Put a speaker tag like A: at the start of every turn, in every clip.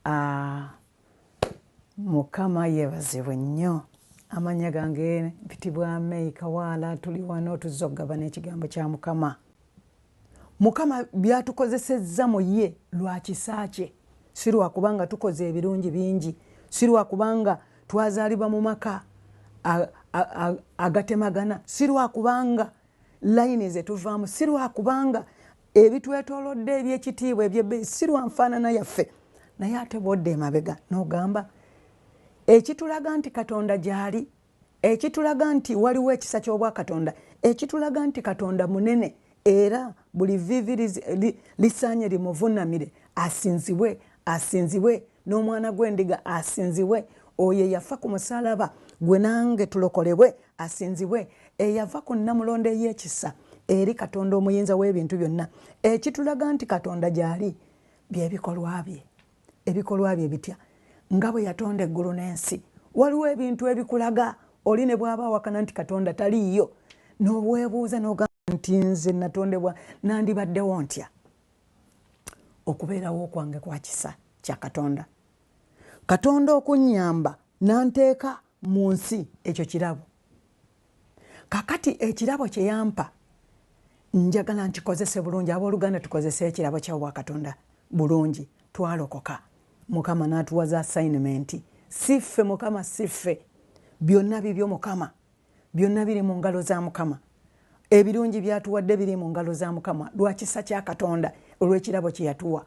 A: Ah, Mukama yeebazibwe nnyo. Amannya gange mpitibwa May Kawaala, tuli wano tuzze okugabana ekigambo kya Mukama. Mukama byatukozesezza mu ye lwa kisa kye, si lwa kubanga tukoze ebirungi bingi, si lwa kubanga twazaalibwa mu maka agatemagana, si lwa kubanga layini ze tuvaamu, si lwa kubanga ebitwetoolodde ebyekitiibwa ebyebbeeyi, si lwa nfaanana yaffe. Naye ate bw'odda emabega n'ogamba ekitulaga nti Katonda gy'ali, ekitulaga nti waliwo ekisa ky'Obwakatonda, ekitulaga nti Katonda munene era buli vviivi lisaanye limuvunamire, asinzibwe, asinzibwe n'omwana gw'endiga asinzibwe, oyo eyafa ku musalaba gwe nange tulokolebwe asinzibwe, eyava ku nnamulondo ey'ekisa eri Katonda omuyinza w'ebintu byonna. Ekitulaga nti Katonda gy'ali byebikolwa bye. Ebikolwa bye bitya? Nga bwe yatonda eggulu n'ensi. Waliwo ebintu ebikulaga oli ne bw'aba awakana nti Katonda taliiyo, n'obwebuuza n'ogamba nti nze natondebwa nandibaddewo ntya? Okubeerawo kwange kwa kisa kya Katonda. Katonda okunnyamba n'anteeka mu nsi, ekyo kirabo. Kakati ekirabo kye yampa njagala nkikozese bulungi. Abooluganda, tukozese ekirabo kya Obwakatonda bulungi. Twalokoka, Mukama n'atuwa za assignment. Si ffe Mukama, si ffe, byonna bibyo Mukama, byonna biri mu ngalo za Mukama. Ebirungi byatuwadde biri mu ngalo za Mukama lwa kisa kya Katonda, olw'ekirabo kye yatuwa.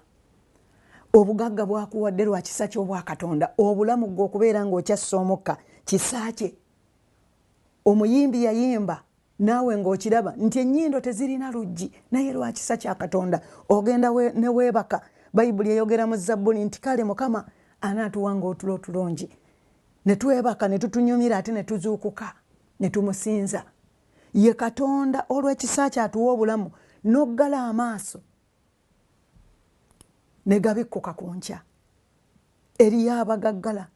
A: Obugagga bwakuwadde lwa kisa ky'Obwakatonda. Obulamu gwe okubeera ng'okyassa omukka kisa kye. Omuyimbi yayimba naawe ng'okiraba nti ennyindo tezirina luggi, naye lwa kisa kya Katonda ogenda ne weebaka. Bayibuli eyogera mu Zabbuli nti kale Mukama anaatuwanga otulo otulungi, ne twebaka ne tutunyumira ate ne tuzuukuka ne tumusinza. Ye Katonda olw'ekisa kye atuwa obulamu, n'oggala amaaso ne gabikkuka ku nkya. Eriyo abagaggala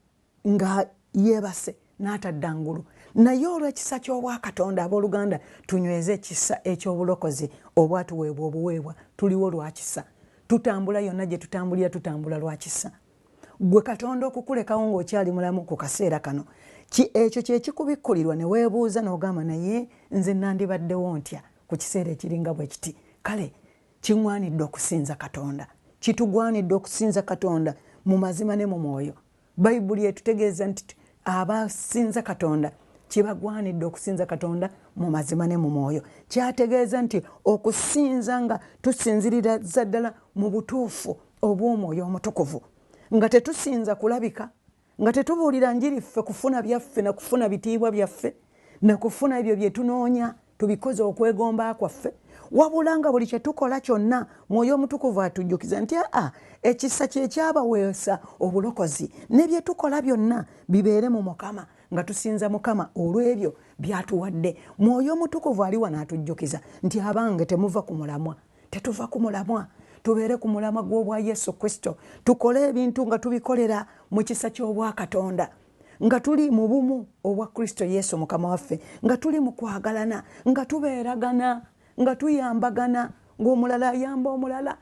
A: nga yeebase n'atadda ngulu, naye olw'ekisa ky'Obwakatonda. Abooluganda, tunyweze ekisa eky'obulokozi obwatuweebwa obuweebwa. Tuliwo lwa kisa, tutambula yonna gye tutambulira, tutambula lwa kisa. Gwe Katonda okukulekawo ng'okyali mulamu ku kaseera kano, ekyo kye kikubikkulirwa ne weebuuza n'ogamba, naye nze nandibaddewo ntya ku kiseera ekiringa bwe kiti? Kale kiŋŋwanidde okusinza Katonda, kitugwanidde okusinza Katonda mu mazima ne mu mwoyo. Bayibuli etutegeeza nti abasinza Katonda kibagwanidde okusinza Katonda mu mazima ne mu mwoyo. Kyategeeza nti okusinza nga tusinzirira ddala mu butuufu obw'Omwoyo Omutukuvu, nga tetusinza kulabika, nga tetubuulira njiri ffe kufuna byaffe na kufuna bitiibwa byaffe na kufuna ebyo bye tunoonya tubikoze okwegomba kwaffe, wabula nga buli kye tukola kyonna Mwoyo Omutukuvu atujjukiza nti aa, ekisa kye kyabaweesa obulokozi, ne bye tukola byonna bibeere mu Mukama, nga tusinza Mukama olw'ebyo by'atuwadde. Mwoyo Omutukuvu ali wano atujjukiza nti abange, temuva ku mulamwa, tetuva ku mulamwa, tubeere ku mulamwa gw'obwa Yesu Kristo, tukole ebintu nga tubikolera mu kisa ky'Obwakatonda, nga tuli mu bumu obwa Kristo Yesu Mukama waffe, nga tuli mu kwagalana, nga tubeeragana, nga tuyambagana, ng'omulala ayamba omulala,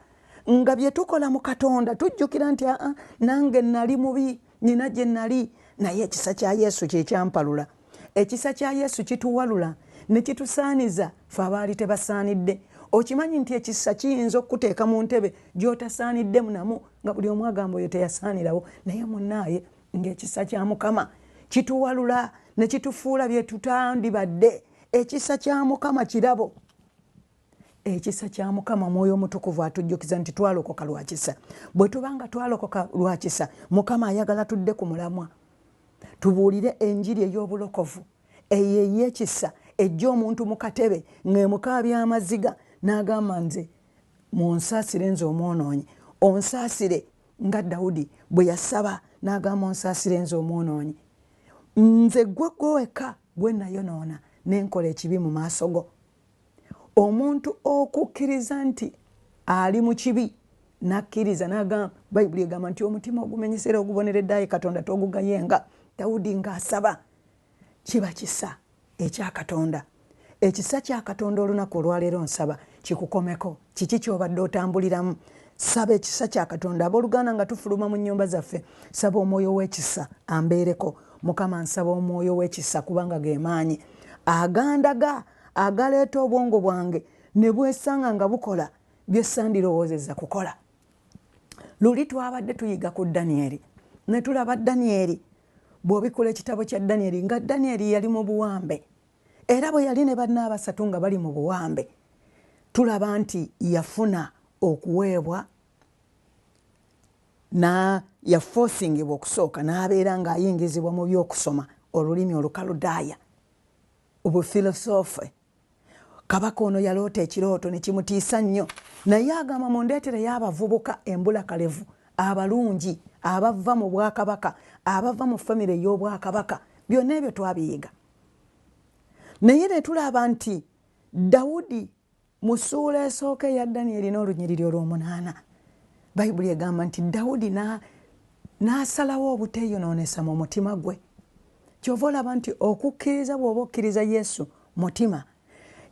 A: nga bye tukola mu Katonda tujjukira nti aa, nange nali mubi, nina gye nali, naye ekisa kya Yesu kye kyampalula. Ekisa kya Yesu kituwalula ne kitusaaniza ffe abaali tebasaanidde. Okimanyi nti ekisa kiyinza okukuteeka mu ntebe gy'otasaaniddemu namu, nga buli omu agamba oyo teyasaanirawo, naye munnaaye ng'ekisa kya Mukama kituwalula ne kitufuula bye tutandibadde. Ekisa kya Mukama kirabo. Ekisa kya Mukama, Mwoyo Omutukuvu atujjukiza nti twalokoka lwa kisa. Bwe tuba nga twalokoka lwa kisa, Mukama ayagala tudde ku mulamwa, tubuulire enjiri ey'obulokovu, eyo ey'ekisa ejja omuntu mu katebe ng'emukaabya amaziga n'agamba, nze munsaasire, nze omwonoonyi, onsaasire, nga Dawudi bwe yasaba n'agamba, onsaasire nze omwonoonyi, nze gwe gwe wekka gwe nayonoona ne nkola ekibi mu maaso go. Omuntu okukkiriza nti ali mu kibi n'akkiriza n'agamba, Bayibuli egamba nti omutima ogumenyese era oguboneredde ayi Katonda togugayenga. Dawudi ng'asaba, kiba kisa ekya Katonda. Ekisa kya Katonda olunaku olwaleero nsaba kikukomeko. Kiki ky'obadde otambuliramu? Saba ekisa kya Katonda. Abooluganda, nga tufuluma mu nnyumba zaffe, saba omwoyo w'ekisa ambeereko. Mukama, nsaba omwoyo w'ekisa, kubanga ge maanyi agandaga agaleeta obwongo bwange ne bwesanga nga bukola bye sandirowoozezza kukola. Luli twabadde tuyiga ku Danyeri ne tulaba Danyeri. Bw'obikula ekitabo kya Danyeri, nga Danyeri yali mu buwambe, era bwe yali ne banne abasatu nga bali mu buwambe, tulaba nti yafuna okuweebwa na yafoosingibwa okusooka n'abeera ng'ayingizibwa mu by'okusoma olulimi Olukaludaaya, obufilosofe. Kabaka ono yaloota ekirooto ne kimutiisa nnyo, naye agamba, "Mundeetereyo abavubuka embulakalevu abalungi abava mu bwakabaka, abava mu famire ey'obwakabaka." Byonna ebyo twabiyiga, naye ne tulaba nti Dawudi mu ssuula esooka eya Danyeri n'olunyiriri olw'omunaana, Bayibuli egamba nti Dawudi n'asalawo obuteeyonoonesa mu mutima gwe. Kyova olaba nti okukkiriza, bw'oba okkiriza Yesu mutima,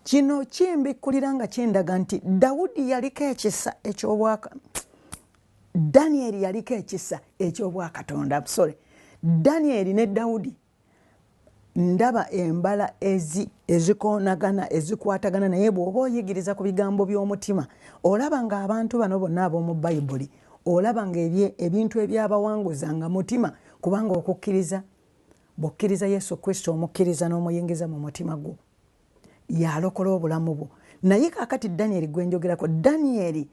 A: kino kimbikkulira nga kindaga nti Dawudi yaliko ekisa ekyobwaka, Danyeri yaliko ekisa ekyobwakatonda. Sorry, Danyeri ne Dawudi, ndaba embala ezikoonagana, ezikwatagana. Naye bw'oba oyigiriza ku bigambo by'omutima, olaba ng'abantu bano bonna ab'omu Bayibuli, olaba nga ebintu ebyabawanguza nga mutima, kubanga okukkiriza, bw'okkiriza Yesu Kristo, omukkiriza n'omuyingiza mu mutima gwo, yalokola obulamu bwo. Naye kaakati Danyeri gwe njogerako, Danyeri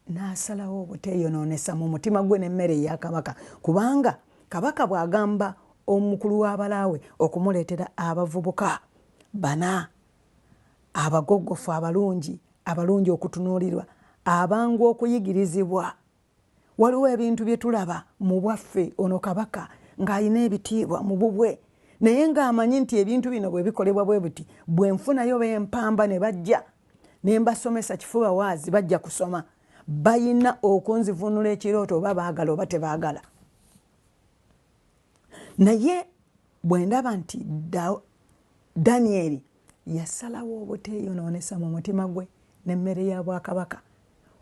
A: n'asalawo obuteeyonoonesa mu mutima gwe n'emmere eya kabaka, kubanga kabaka bw'agamba omukulu w'abalaawe okumuleetera abavubuka bana abagoggofu, abalungi, abalungi okutunuulirwa, abangu okuyigirizibwa. Waliwo ebintu bye tulaba mu bwaffe. Ono kabaka ng'alina ebitiibwa mu bubwe, naye ng'amanyi nti ebintu bino bwe bikolebwa bwe buti, bwe nfunayo bempamba ne bajja ne mbasomesa kifuba waazi, bajja kusoma, bayina okunzivunula ekirooto, oba baagala oba tebaagala. Naye bwe ndaba nti Danyeri yasalawo obuteeyonoonesa mu mutima gwe n'emmere ya bwakabaka,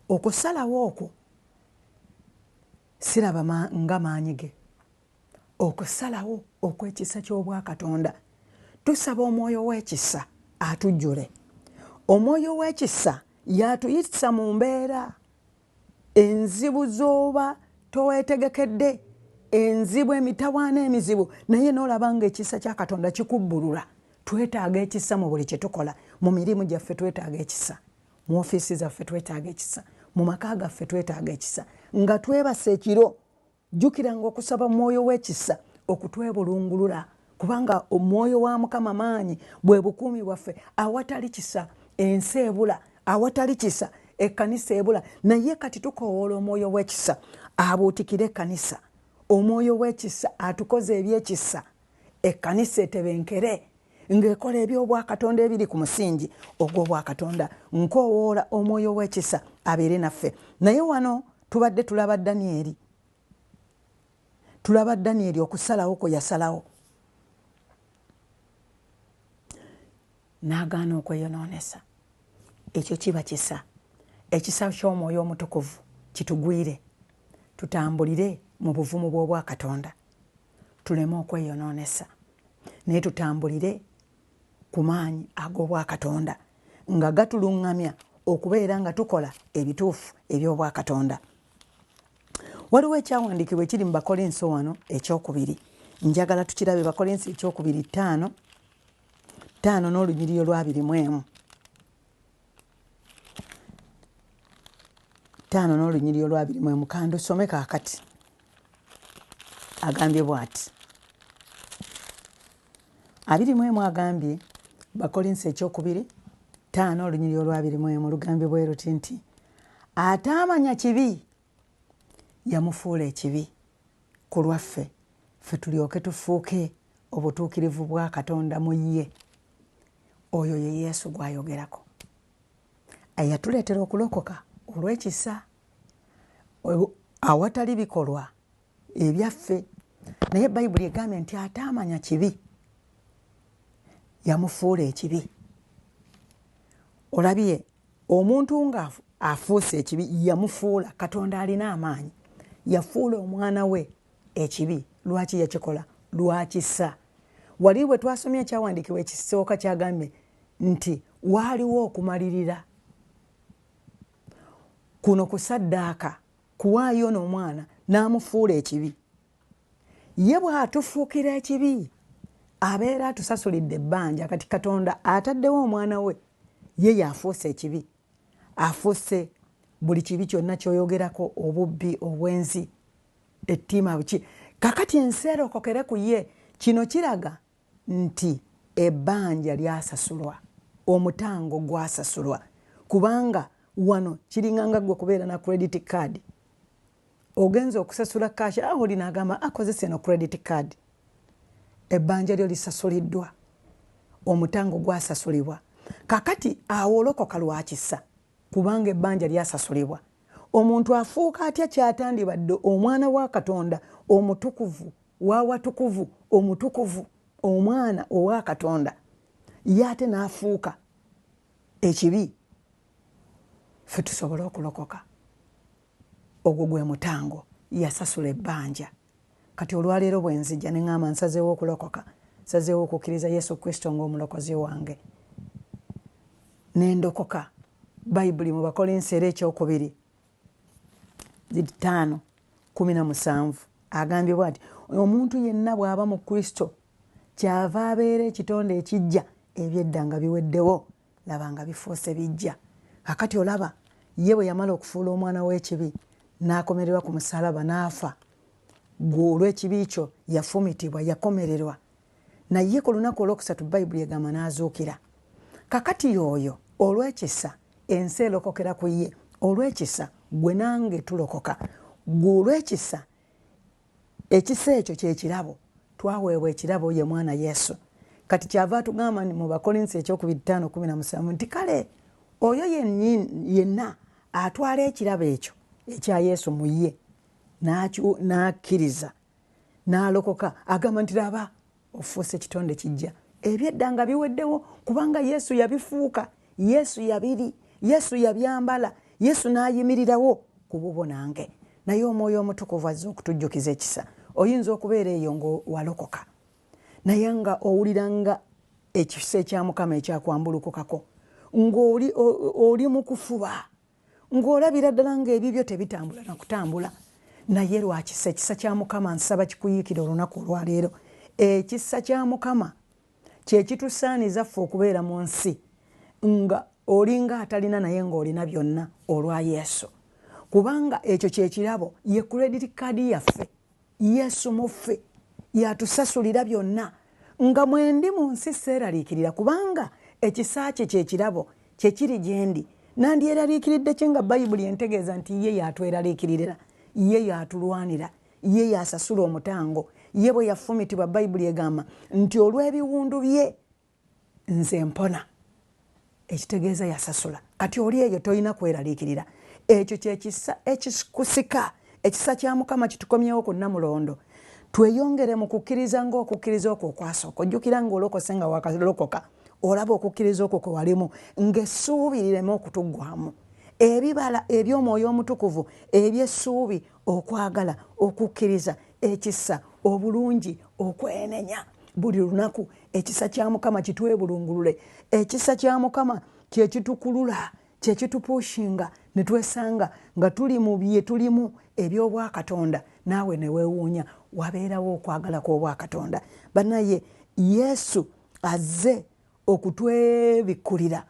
A: okusalawo okwo siraba nga maanyi ge, okusalawo okw'ekisa ky'obwakatonda. Tusaba omwoyo w'ekisa atujjule. Omwoyo w'ekisa yatuyisa mu mbeera enzibu z'oba toweetegekedde, enzibu, emitawaana emizibu, naye noolaba nga ekisa kya Katonda kikubbulula. Twetaaga ekisa mu buli kyetukola. Mu mirimu gyaffe twetaaga ekisa, mu ofiisi zaffe twetaaga ekisa, mu maka gaffe twetaaga ekisa. Nga twebasa ekiro, jjukiranga okusaba mwoyo w'ekisa okutwebulungulula, kubanga omwoyo wa Mukama maanyi, bwe bukuumi bwaffe. Awatali kisa ensi ebula, awatali kisa ekkanisa ebula. Naye kati tukowoola omwoyo w'ekisa abuutikire ekkanisa, omwoyo w'ekisa atukoze ebyekisa, ekkanisa etebenkere ng'ekola ebyobwakatonda ebiri ku musingi ogw'obwakatonda. Nkowoola omwoyo w'ekisa abeere naffe. Naye wano tubadde tulaba Danyeri, tulaba Danyeri okusalawo kwe yasalawo n'agaana okweyonoonesa. Ekyo kiba kisa. Ekisa ky'Omwoyo Omutukuvu kitugwire, tutambulire mu buvumu bw'obwakatonda, tuleme okweyonoonesa, naye tutambulire ku maanyi ag'obwakatonda nga gatuluŋŋamya okubeera nga tukola ebituufu eby'obwakatonda. Waliwo ekyawandiikibwa ekiri mu Bakolinso wano ekyokubiri, njagala tukirabe. Bakolinso ekyokubiri 5:5 n'olunyiriri olw'21, 5 n'olunyiriri olw'21. Kandusome kaakati. Agambye bw'ati, 21, agambye, Bakolinso ekyokubiri 5 olunyiriri olw'21 lugambye bwe luti nti, "Ataamanya kibi yamufuula ekibi ku lwaffe, ffe tulyoke tufuuke obutuukirivu bwa Katonda mu ye." Oyo ye Yesu gw'ayogerako, eyatuleetera okulokoka olw'ekisa awatali bikolwa ebyaffe. Naye Bayibuli egambye nti ataamanya kibi yamufuula ekibi. Olabye? Omuntu nga afuuse ekibi yamufuula. Katonda alina amaanyi, yafuula omwana we ekibi. Lwaki yakikola? Lwakisa. Wali bwe twasomye ekyawandiikibwa ekisooka kyagambye nti waaliwo okumalirira kuno kusaddaaka kuwaayo n'omwana n'amufuula ekibi. Ye bw'atufuukira ekibi abeera atusasulidde ebbanja. Kati Katonda ataddewo omwana we, ye yafuuse ekibi, afuuse buli kibi kyonna kyoyogerako, obubbi, obwenzi, ettima, buki. Kakati ensi erokokere ku ye. Kino kiraga nti ebbanja lyasasulwa, omutango gwasasulwa, kubanga wano kiringanga gwe kubeera na credit card, ogenza okusasula cash, aho oli n'agamba akozesa eno credit card. Ebbanja lyo lisasuliddwa, omutango gwasasulibwa. Kakati awo olokoka lwakisa, kubanga ebbanja lyasasulibwa. Omuntu afuuka atya kyatandibadde omwana wa Katonda omutukuvu, wawatukuvu omutukuvu, omwana owa Katonda, ye ate n'afuuka ekibi ffe tusobole okulokoka? Ogwo gwe mutango, yasasula ebbanja. Kati olwaleero bwe nzija ne ŋŋamba nsazeewo okulokoka, nsazeewo okukkiriza Yesu Kristo ng'omulokozi wange, ne ndokoka, Bayibuli mu Bakolinsi era ekyokubiri 5:17 agambye bwati: omuntu yenna bw'aba mu Kristo kyava abeera ekitonde ekijja, ebyedda nga biweddewo, laba nga bifuuse bijja. Kakati olaba ye bwe yamala okufuula omwana w'ekibi n'akomererwa ku musalaba n'afa, gwe olw'ekibi kyo yafumitibwa, yakomererwa, naye ku lunaku olwokusatu Bayibuli egamba n'azuukira. Kakati y'oyo olw'ekisa ensi erokokera ku ye, olw'ekisa gwe nange tulokoka, gwe olw'ekisa. Ekisa ekyo kyekirabo twaweebwa, ekirabo ye mwana Yesu. Kati kyava atugamba mu Bakolinsi ekyokubiri 5:17 nti kale oyo yenna atwala ekirabo ekyo ekya Yesu mu ye n'akkiriza n'alokoka, agamba nti laba ofuuse ekitonde kijja, ebyedda nga biweddewo, kubanga Yesu yabifuuka, Yesu yabiri, Yesu yabyambala, Yesu n'ayimirirawo ku bubwo nange. Naye Omwoyo Omutukuvu azze okutujjukiza ekisa. Oyinza okubeera eyo nga walokoka, naye nga owulira nga ekisa ekya Mukama ekyakwambulukukako, ng'oli oli mu kufuba, ng'olabira ddala ng'ebibyo tebitambula na kutambula, naye lwakisa. Ekisa kya Mukama nsaba kikuyiikire olunaku olwaleero. Ekisa kya Mukama kyekitusaaniza ffe okubeera mu nsi nga olinga atalina naye ng'olina byonna olwa Yesu, kubanga ekyo kyekirabo, ye credit card yaffe. Yesu muffe yatusasulira byonna. Nga mwendi mu nsi seeraliikirira, kubanga ekisa kye kyekirabo kyekiri gyendi. Nandyeraliikiridde ki nga Bayibuli entegeeza nti ye yatweraliikiririra, ye yatulwanira, ye yasasula omutango? Ye bwe yafumitibwa, Bayibuli egamba nti olw'ebiwundu bye nze mpona, ekitegeeza yasasula. Kati oli eyo tolina kweraliikirira. Ekyo kyekisa ekikusika. Ekisa kya Mukama kitukomyewo ku Namulondo, tweyongere mu kukkiriza ng'okukkiriza okwo okwasooka. Ojjukira ng'olokose, nga wakalokoka, olaba okukkiriza okwo kwe walimu, ng'essuubi lireme okutuggwamu. Ebibala eby'Omwoyo Omutukuvu eby'essuubi, okwagala, okukkiriza, ekisa, obulungi, okwenenya buli lunaku. Ekisa kya Mukama kitwebulungulule. Ekisa kya Mukama kyekitukulula, kyekitupushinga ne twesanga nga tuli mu bye tulimu eby'obwakatonda, naawe ne weewuunya wabeerawo okwagala kw'obwakatonda. Banaye, Yesu azze okutwebikkulira.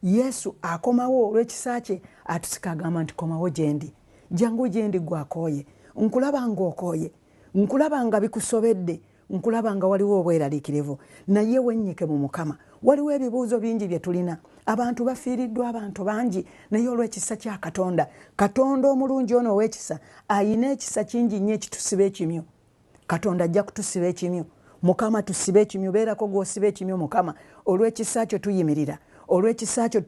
A: Yesu akomawo olw'ekisa kye, atusika, agamba nti komawo gyendi, jangu gyendi gwe akooye. Nkulaba ng'okooye, nkulaba nga bikusobedde, nkulaba nga waliwo obweraliikirivu, naye wennyike mu Mukama. Waliwo ebibuuzo bingi bye tulina, abantu bafiiriddwa abantu bangi, naye olw'ekisa kya Katonda, Katonda omulungi ono ow'ekisa ayina ekisa kingi nnyo ekitusiba ekimyu. Katonda ajja kutusiba ekimyu. Mukama, tusibe ekimyu, beerako gw'osiba ekimyu. Mukama, olw'ekisa kyo tuyimirira, olw'ekisa kyo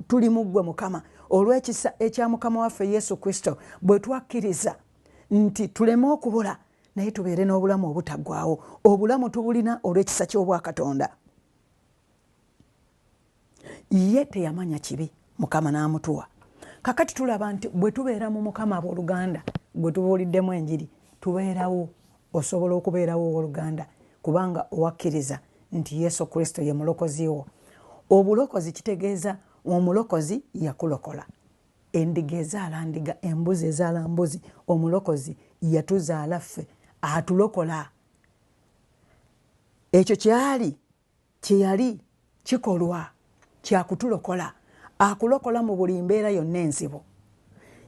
A: tuli mu ggwe. Mukama, olw'ekisa ekya Mukama waffe Yesu Kristo bwe twakkiriza nti tuleme okubula naye tubeere n'obulamu obutaggwawo, obulamu tubulina olw'ekisa ky'obwakatonda. Ye teyamanya kibi. Mukama n'amutuwa. Kakati tulaba nti bwe tubeera mu Mukama, abooluganda, gwe tubuuliddemu enjiri, tubeerawo. Osobola okubeerawo, owooluganda, kubanga owakkiriza nti Yesu Kristo ye mulokozi wo. Obulokozi kitegeeza omulokozi yakulokola. Endiga ezaala ndiga, embuzi ezaala mbuzi. Omulokozi yatuzaala ffe, atulokola. Ekyo kyali kyeyali kikolwa kyakutulokola. Akulokola mu buli mbeera yonna enzibu.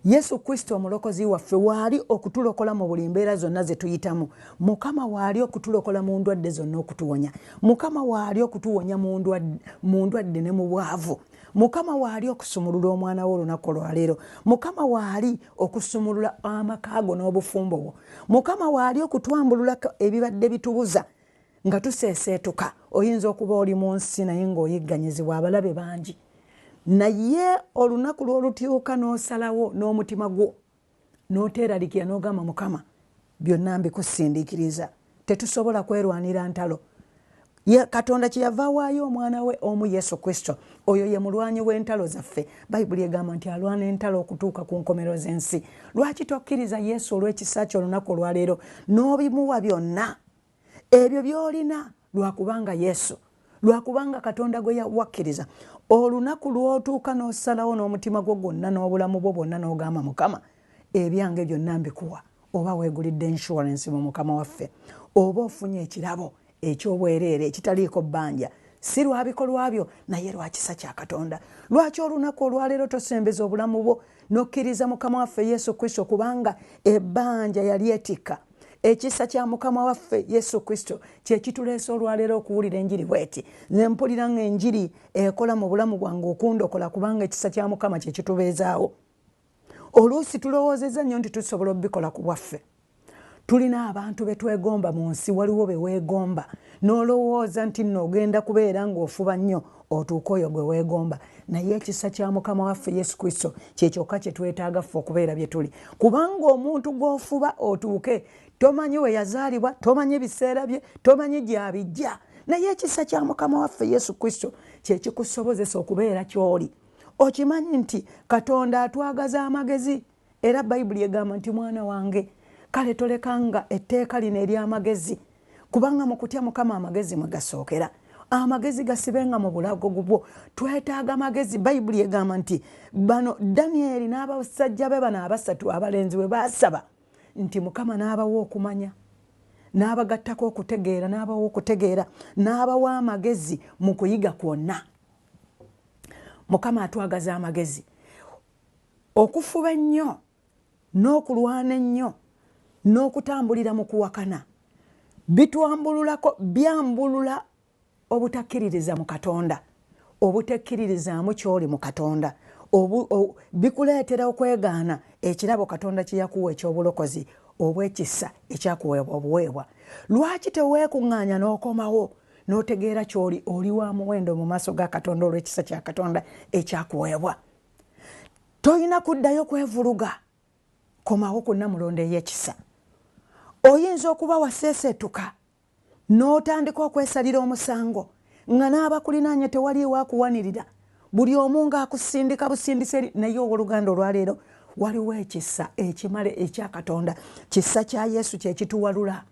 A: Yesu Kristo omulokozi waffe waali okutulokola mu buli mbeera zonna ze tuyitamu. Mukama waali okutulokola mu ndwadde zonna, okutuwonya. Mukama waali okutuwonya mu ndwadde ne mu bwavu. Mukama waali okusumulula omwana wo olunaku olwaleero. Mukama waali okusumulula amaka go n'obufumbo bwo. Mukama waali okutwambululako ebibadde bitubuza nga tuseeseetuka. Oyinza okuba oli mu nsi naye ng'oyigganyizibwa abalabe bangi, naye olunaku lw'olutyuka n'osalawo n'omutima gwo n'oteeralikira n'ogamba, Mukama, byonna mbikusindiikiriza. Tetusobola kwerwanira ntalo. Katonda kyeyava awaayo omwana we omu, Yesu Kristo. Oyo ye mulwanyi w'entalo zaffe. Bayibuli egamba nti alwana entalo okutuuka ku nkomero z'ensi. Lwaki tokkiriza Yesu olw'ekisa kye olunaku olwaleero n'obimuwa byonna ebyo by'olina? Lwakubanga Yesu, lwakubanga Katonda gwe yawakkiriza, olunaku lw'otuuka n'osalawo n'omutima gwo gwonna n'obulamu bwo bwonna n'ogamba, Mukama, ebyange byonna mbikuwa, oba weegulidde insurance mu Mukama waffe, oba ofunye ekirabo eky'obwereere ekitaliiko bbanja, si lwa bikolwa byo naye lwa kisa kya Katonda. Lwaki olunaku olwaleero tosembeza obulamu bwo n'okkiriza Mukama waffe Yesu Kristo? Kubanga ebbanja yali etikka. Ekisa kya Mukama waffe Yesu Kristo kyekituleesa olwaleero okuwulira enjiri bweti. Nze mpulira nga enjiri ekola mu bulamu bwange okundokola, kubanga ekisa kya Mukama kyekitubeezaawo. Oluusi tulowoozezza nnyo nti tusobola obikola ku bwaffe. Tulina abantu betwegomba mu nsi. Waliwo be weegomba n'olowooza nti nno ogenda kubeera ng'ofuba nnyo otuuke oyo gwe weegomba, naye ekisa kya Mukama waffe Yesu Kristo kyekyokka kye twetaaga ffe okubeera bye tuli, kubanga omuntu gw'ofuba otuuke tomanyi we yazaalibwa, tomanyi biseera bye, tomanyi gy'abijja, naye ekisa kya Mukama waffe Yesu Kristo kyekikusobozesa okubeera ky'oli. Okimanyi nti Katonda atwagaza amagezi, era Bayibuli egamba nti, mwana wange, kale tolekanga etteeka lino ery'amagezi, kubanga mu kutya Mukama amagezi mwe gasookera. Amagezi gasibenga mu bulago gubwo. Twetaaga magezi. Bayibuli egamba nti bano Danyeri n'abasajja be bano abasatu abalenzi bwe baasaba nti Mukama n'abawa okumanya, n'abagattako okutegeera, n'abawa okutegeera, n'abawa amagezi mu kuyiga kwonna. Mukama atwagaza amagezi. Okufuba ennyo n'okulwana ennyo n'okutambulira mu kuwakana bitwambululako, byambulula obutakkiririza mu Katonda, obutekkiririzaamu kyoli mu Katonda. Bikuleetera okwegaana ekirabo Katonda kye yakuwa eky'obulokozi obw'ekisa ekyakuweebwa obuweebwa. Lwaki teweekuŋŋaanya n'okomawo n'otegeera kyoli? Oli wa muwendo mu maaso ga Katonda olw'ekisa kya Katonda ekyakuweebwa. Tolina kuddayo kwevuluga. Komawo ku namulondo ey'ekisa. Oyinza okuba waseeseetuka n'otandika okwesalira omusango nga n'abakulinaanye tewaliiwo akuwanirira, buli omu ng'akusindika busindisa eri, naye owoluganda, olwaleero waliwo ekisa ekimala ekya Katonda. Kisa kya Yesu kyekituwalula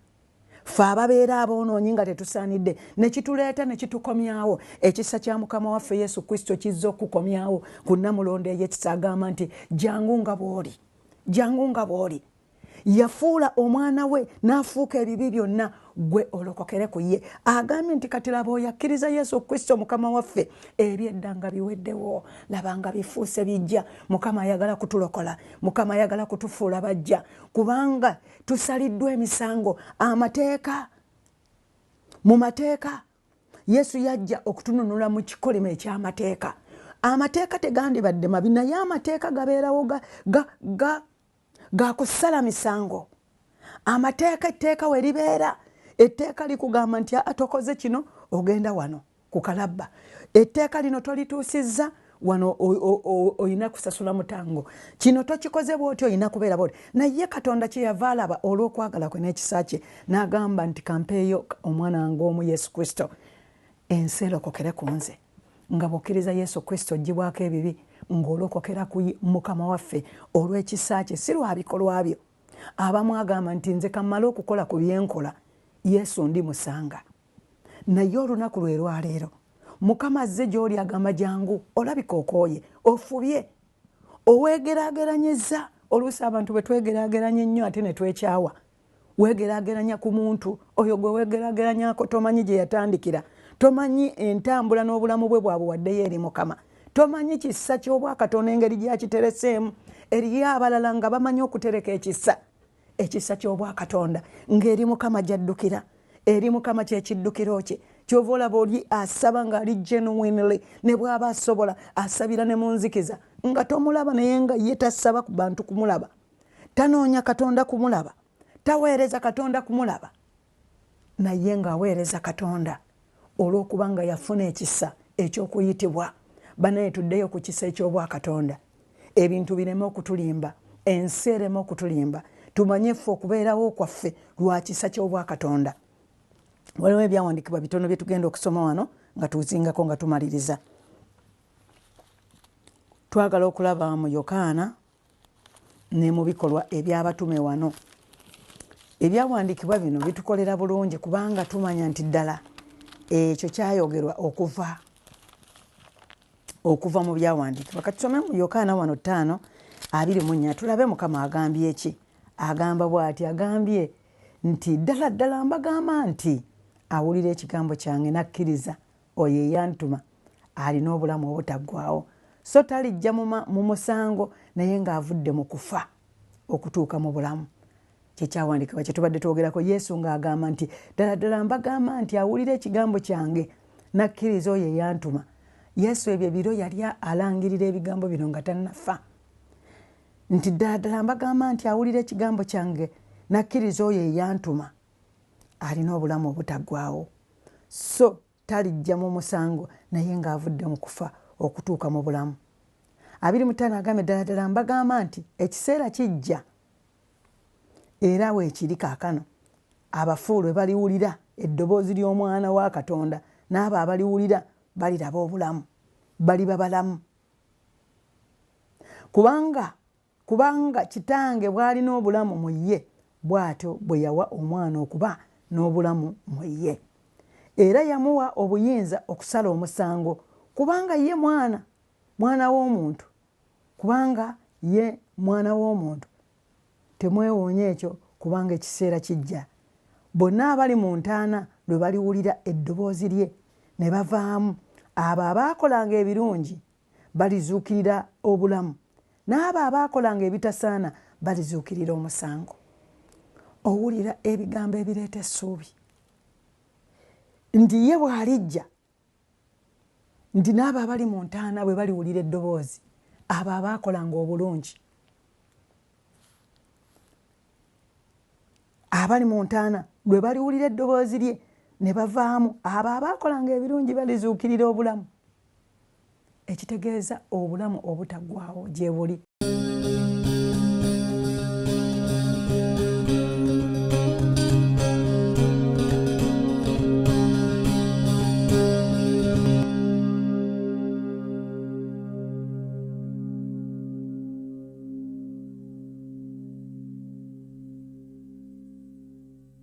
A: ffe ababeera aboonoonyi nga tetusaanidde, ne kituleeta ne kitukomyawo. Ekisa kya Mukama waffe Yesu Kristo kizza okukomyawo ku namulondo ey'ekisa. Agamba nti, jangu nga bw'oli, jangu nga bw'oli. Yafuula omwana we n'afuuka ebibi byonna, gwe olokokere ku ye. Agambye nti kati laba, oyo akkiriza Yesu Kristo Mukama waffe, ebyedda nga biweddewo, laba nga bifuuse bijja. Mukama ayagala kutulokola. Mukama ayagala kutufuula bajja, kubanga tusaliddwa emisango amateeka. Mu mateeka Yesu yajja okutununula mu kikolimo eky'amateeka. Amateeka tegandibadde mabi, naye amateeka gabeerawo gakusala misango. Amateeka, etteeka we libeera, etteeka likugamba nti aa, tokoze kino, ogenda wano ku kalabba. Etteeka lino tolituusizza wano, olina kusasula mutango. Kino tokikoze bwoti, olina kubeera bwoti. Naye Katonda kyeyava alaba olw'okwagala kwe n'ekisa kye n'agamba nti, kampeeyo omwana wange omu Yesu Kristo, ensi erokokere ku nze. Nga bw'okkiriza Yesu Kristo oggyibwako ebibi. Ng'olokokera ku Mukama waffe olw'ekisa kye, si lwa bikolwa byo. Abamu agamba nti nze kammale okukola ku byenkola, Yesu ndi musanga. Naye olunaku lwe lwaleero Mukama azze gy'oli, agamba jangu, olabika okooye, ofubye, owegeraageranyizza. Oluusi abantu bwe twegeraageranya ennyo ate ne twekyawa. Wegeraageranya ku muntu oyo gwe wegeraageranyako, tomanyi gye yatandikira, tomanyi entambula n'obulamu bwe bwabuwaddeyo eri Mukama, tomanyi kisa ky'Obwakatonda engeri gyakitereseemu. Eriyo abalala nga bamanyi okutereka ekisa, ekisa ky'Obwakatonda ng'eri Mukama gyaddukira, eri Mukama kyekiddukiro kye. Kyova olaba oli asaba ng'ali genuinely, ne bw'aba asobola asabira ne mu nzikiza nga tomulaba, naye nga ye tasaba ku bantu kumulaba, tanoonya Katonda kumulaba, taweereza Katonda kumulaba, naye ng'aweereza Katonda olw'okuba nga yafuna ekisa eky'okuyitibwa. Banaye, tuddeyo ku kisa eky'Obwakatonda, ebintu bireme okutulimba, ensi ereme okutulimba. Tumanye ffe okubeerawo kwaffe lwa kisa ky'Obwakatonda. Waliwo ebyawandiikibwa bitono bye tugenda okusoma wano nga tuzingako nga tumaliriza. Twagala okulaba mu Yokaana ne mu Bikolwa Ebyabatume wano. Ebyawandiikibwa bino bitukolera bulungi kubanga tumanya nti ddala ekyo kyayogerwa okuva mu byawandiikibwa. Katusome mu Yokaana wano 5:24, tulabe Mukama agambye ki. Agamba bw'ati, agambye nti ddala ddala mbagamba nti awulira ekigambo kyange n'akkiriza oyo eyantuma alina obulamu obutaggwaawo, so talijja mu musango, naye ng'avudde mu kufa okutuuka mu bulamu. Kyekyawandiikibwa kyetubadde twogerako, Yesu ng'agamba nti ddala ddala mbagamba nti awulira ekigambo kyange n'akkiriza oyo eyantuma. Yesu ebyo ebiro yali alangirira ebigambo bino nga tannafa, nti ddala ddala mbagamba nti awulira ekigambo kyange n'akkiriza oyo eyantuma alina obulamu obutaggwaawo, so talijja mu musango, naye ng'avudde mu kufa okutuuka mu bulamu. 25 agambye ddala ddala mbagamba nti ekiseera kijja, era weekiri kaakano, abafu lwe baliwulira eddoboozi ly'Omwana wa Katonda, n'abo abaliwulira baliraba obulamu, baliba balamu. Kubanga Kitange bw'alina obulamu mu ye, bw'atyo bwe yawa Omwana okuba n'obulamu mu ye. Era yamuwa obuyinza okusala omusango, kubanga ye Mwana w'omuntu, kubanga ye Mwana w'omuntu. Temwewuunya ekyo, kubanga ekiseera kijja, bonna abali mu ntaana lwe baliwulira eddoboozi lye ne bavaamu, abo abaakolanga ebirungi balizuukirira obulamu, n'abo abaakolanga ebitasaana balizuukirira omusango. Owulira ebigambo ebireeta essuubi nti ye bw'alijja, nti n'abo abali mu ntaana bwe baliwulira eddoboozi, abo abaakolanga obulungi abali mu ntaana lwe baliwulira eddoboozi lye ne bavaamu, abo abaakolanga ebirungi balizuukirira obulamu, ekitegeeza obulamu obutaggwaawo gye buli.